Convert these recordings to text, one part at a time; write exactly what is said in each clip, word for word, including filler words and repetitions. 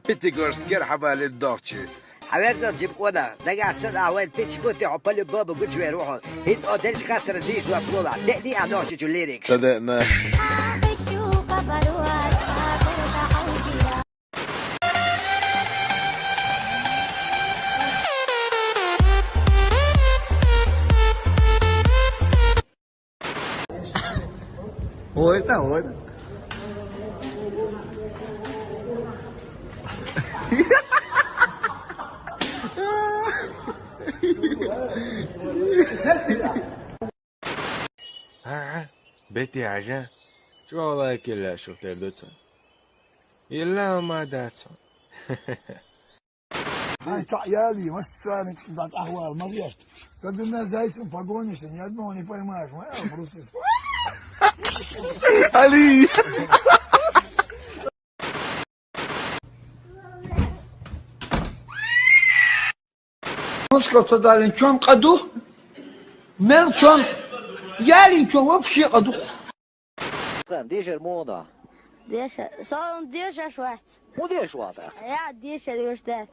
Пятигорск, герхьа балин дохчи. Хьаверзар жиб къона, дагахь сад ахьван пичи бути хьо по-любому гучвер ву хьо. ХӀинца о делча хаттара дийш жоп лула. Деъни а нохчичу лирик. Ца деъна. Ойна, ойна. ХӀа-хӀа, бетти хьажа. ЧӀоагӀа лайк елла шух тера ду цун. Елла ма дац. Ай, цхьаъ яли, массарна кӀида тӀахвала ма гӀерта. Как бы меня зайцем погонишься, ни одного не поймаешь. Моя брусис. Али! Мускал ца далин чон къа ду? Мел чон? Ялин чон вообще къа ду? Сан дешар муна? Деша, сон дешаш вац. Му деш вата? Я дешар вешта.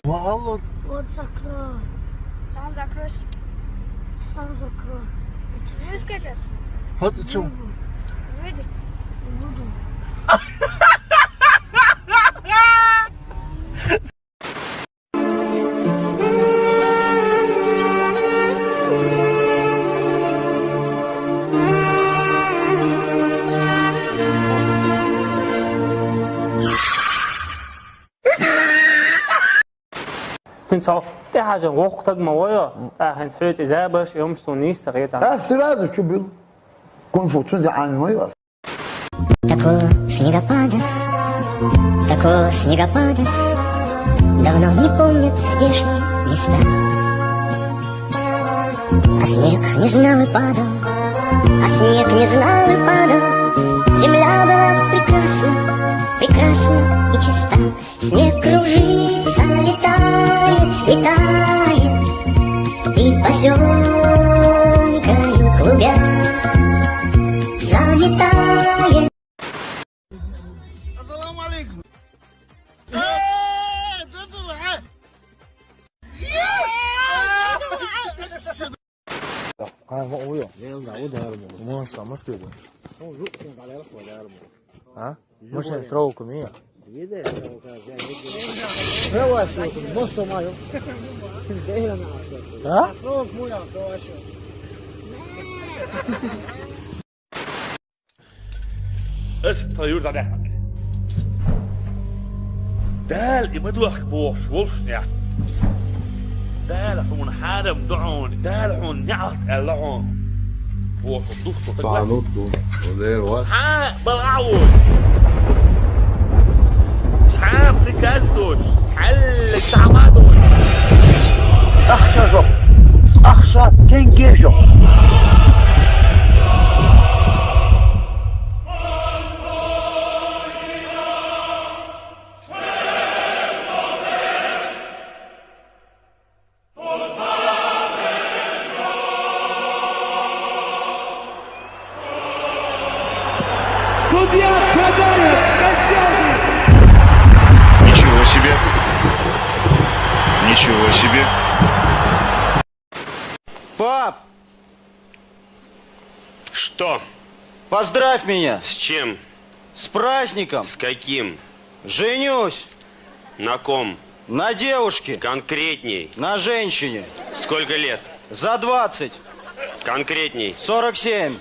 Ва Алло. Вот закрой. Сам закрой. Сам закрой. Видишь, как сейчас? Вот ты чё? Видишь? Не буду. ХӀинца хьо тӀехьажа воккха таг ма вайо, тӀаккха хӀинца хьоьца и забарш, и хӀумаш суна нийса ца хета. Ас сразу чу бил. Кунг-фу цун дӀаьнна ма ю ас. Такого снегопада, такого снегопада давно не помнят здешние места. А снег не знал и падал, а снег не знал и падал. Земля была прекрасна, прекрасна и чиста. Снег кружится, летает, летает, и позёмкою клубя заметает. Ассаламу алейкум. Ха, ма уйо. Лелда, у дарму. Монстр, мастер. Ну, жук, чем далеко, дарму. А? Машин сроку мия? Виде, сроку, я видел. Права сроку, босо маю. Дехла на акцент. А? Срок муя, то вашо. Ас тха юрта дехна. Дала и ма дохка бохуш волуш нах. Дала хьуна хьарам ду хьуна, Дала хьуна неӀалт аьлла хьуна. Боху духу со таг вац. Хьан бала а ву. Цхьа приказ доцуш, хьаьллиг цхьа ма доцуш. Ахча жоп. Ахча тенге жоп. Судья Кадаев, Кадаев! Ничего себе! Ничего себе! Пап! Что? Поздравь меня! С чем? С праздником! С каким? Женюсь! На ком? На девушке! Конкретней! На женщине! Сколько лет? За двадцать! Конкретней! Сорок семь!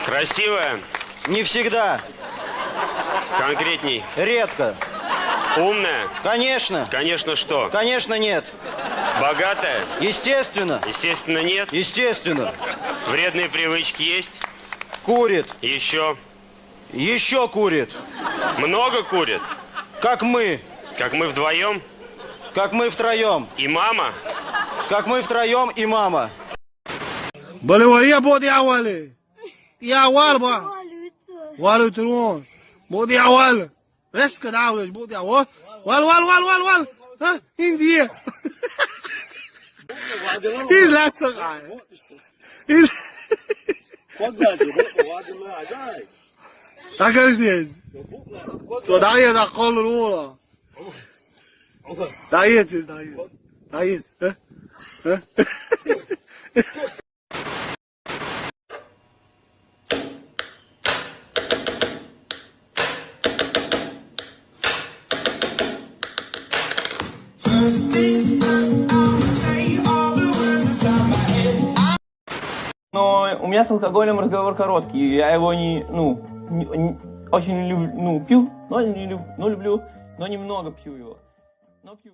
Красивая? Не всегда! Конкретней. Редко. Умная? Конечно. Конечно что? Конечно нет. Богатая? Естественно. Естественно нет. Естественно. Вредные привычки есть? Курит. Еще? Еще курит. Много курит? Как мы. Как мы вдвоем? Как мы втроем. И мама? Как мы втроем и мама. Bale, waya, bok dia wale. Dia wal ba. Walu turun. Bok dia wal. Reska da wale, bok dia wal. Wal, wal, wal, wal, wal. Ha? Hindi. Hindi la tsaka. Hindi. Takarız ne? So da ya da kolun ola. Da yet, da yet. Da yet. Ha? Ha? Но у меня с алкоголем разговор короткий. Я его не, ну, не- не- очень люблю, ну, пью, но не люб- но люблю, но немного пью его. Но пью.